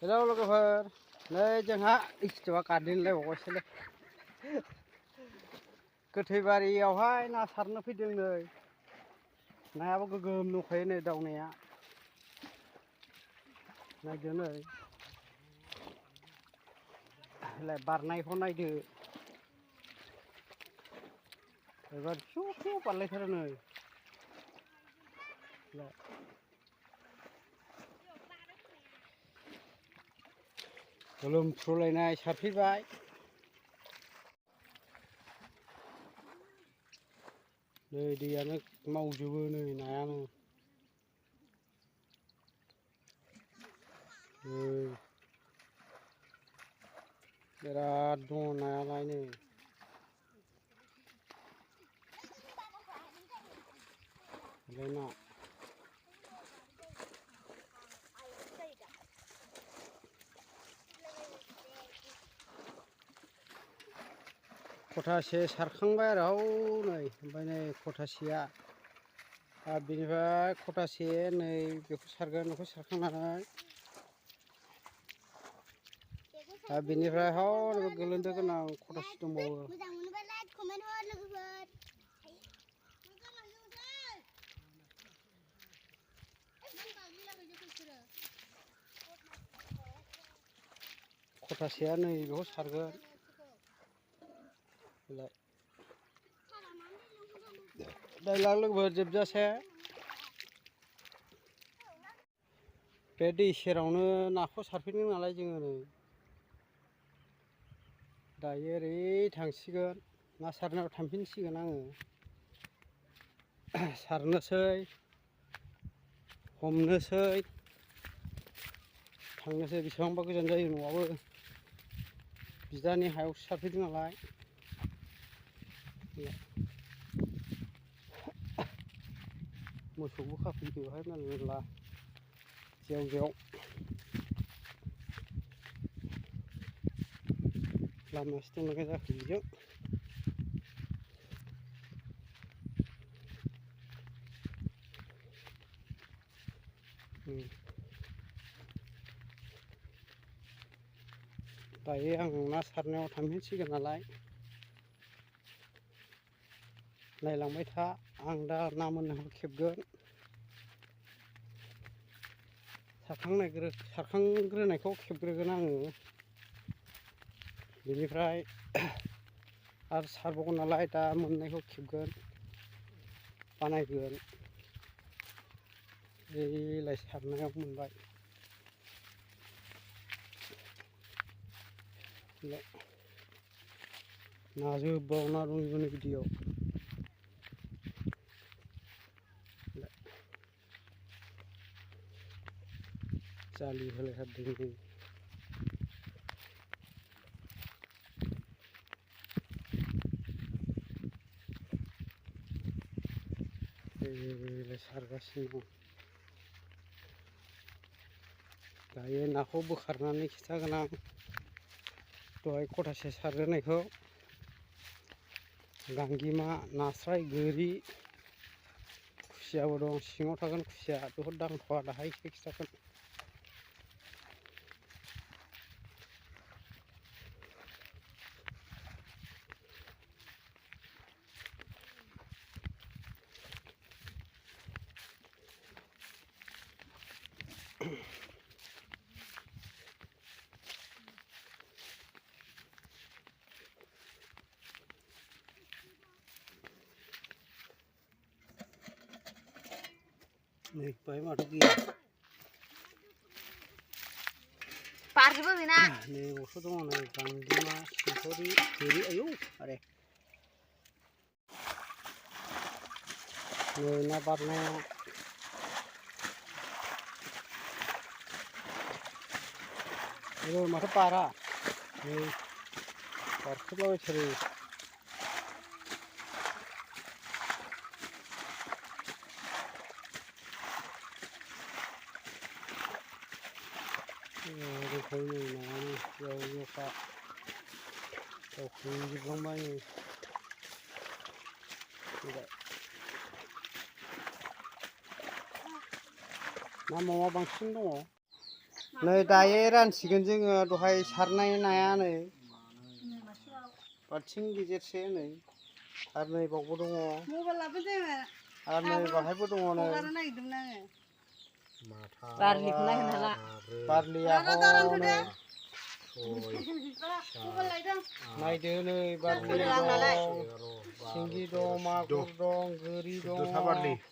hello लोगोफोर नै जोंहा इस्टुआ गारदेनलायबावबायसोलै गोथैबारियावहाय ना सारनो फैदों नै नायाबो गोगोम दंखायो नै दावनाया नायदो नै बारनायखौ नायदो एबार फिउ फिउ बारलायथारो नै गोलोमफ्रुलायनाय सारफैबाय नै दैयानो मावजोबो नै नायानो बिराद दङ नायालाय नै ना खथासे सारखांबाय आरो नै ओमफ्राय नै खथासेया बिनिफ्राय खथासे नै बेखौ सारगोन बेखौ सारखांनानै बिनिफ्राय हर गोलोमदो गोनां खथासे दंबावो खथासेया नै बेखौ सारगोन दैलां लोगोफोर जोबजासे बे दै सेरावनो नाखौ सारफैदों नालाय जोङो नै दायो ओरै थांसिगोन ना सारनायाव थांफिनसिगोन आङो सारनोसै हमनोसै थांनोसै बेसेबांबा गोजान जायो न'आबो बिदानि हायावसो सारफैदों नालाय मोसौबो खाफैदो बेवहाय मेरला जेव जेव लामायासो दंना जाखो बिजों दायो आं ना सारनायाव थांफिनसिगोन नालाय नायलांबाय था आं दा ना मोननायखौ खेबगोन सारखांग्रोनायखौ खेबग्रोगोन आङो बेनिफ्राय आरो सारबावगोन नालाय दा मोननायखौ खेबगोन बानायगोन एलाय सारनायाव मोनबाय नाजोबबावना दं बिदिनो गिदियाव जालि होलायथारदों सारगासिनो दं दायो नाखौ बोखारनानै खिथागोन आं दहाय खथासे सारग्रोनायखौ गांगिमा नास्राय गोरि खुसियाबो दं सिङाव थागोन खुसिया बेखौ दांथ'वा दाहायसो खिथागोन नै बाहाय माथो गैया बारजोबो बेना नै बावसो दङ नै गांजेमा सिंखावरि गोरि आयौ आरे नै ना बारनाया माथो बारा नै बारखोलाबायथारो दंखायो नै नायानो जेव जेवखा दावखोजोबलांबाय नै ना मावा बांसिन दङ नै दायो रानसिगोन जोङो दहाय सारनाय नाया नै बाल्थिं गेजेरसे नै आरो नै बावबो दङ आरो नै बाहायबो दङ नै बारलिखौ नायहोनो हाला बारलिया हनै नायदो नै बारलि दं सिंगि दं मागुर दं गोरि दं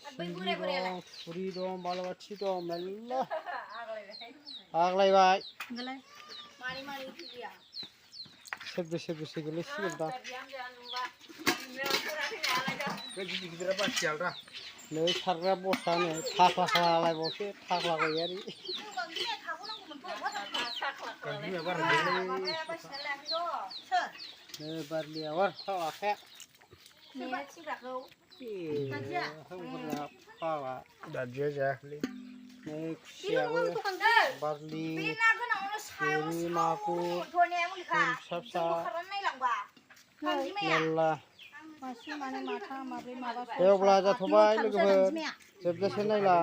सिंगि दं थुरि दं बालाबाथि दं मेरला आग्लायबाय सेरब्रैसो गोलैसिगोनदां नै सारग्रा बस्था नै थाख्ला खालायबावसो थाख्ला गैयारि नै बारलिया बार फाग्लाखाया फाग्ला दादिया जायाखैलै नै खुसियाबो बारलि गोरि मागुर फिसा फिसा मेरला दे अब्ला जाथ'बाय लोगोफोर जोबजासे नायला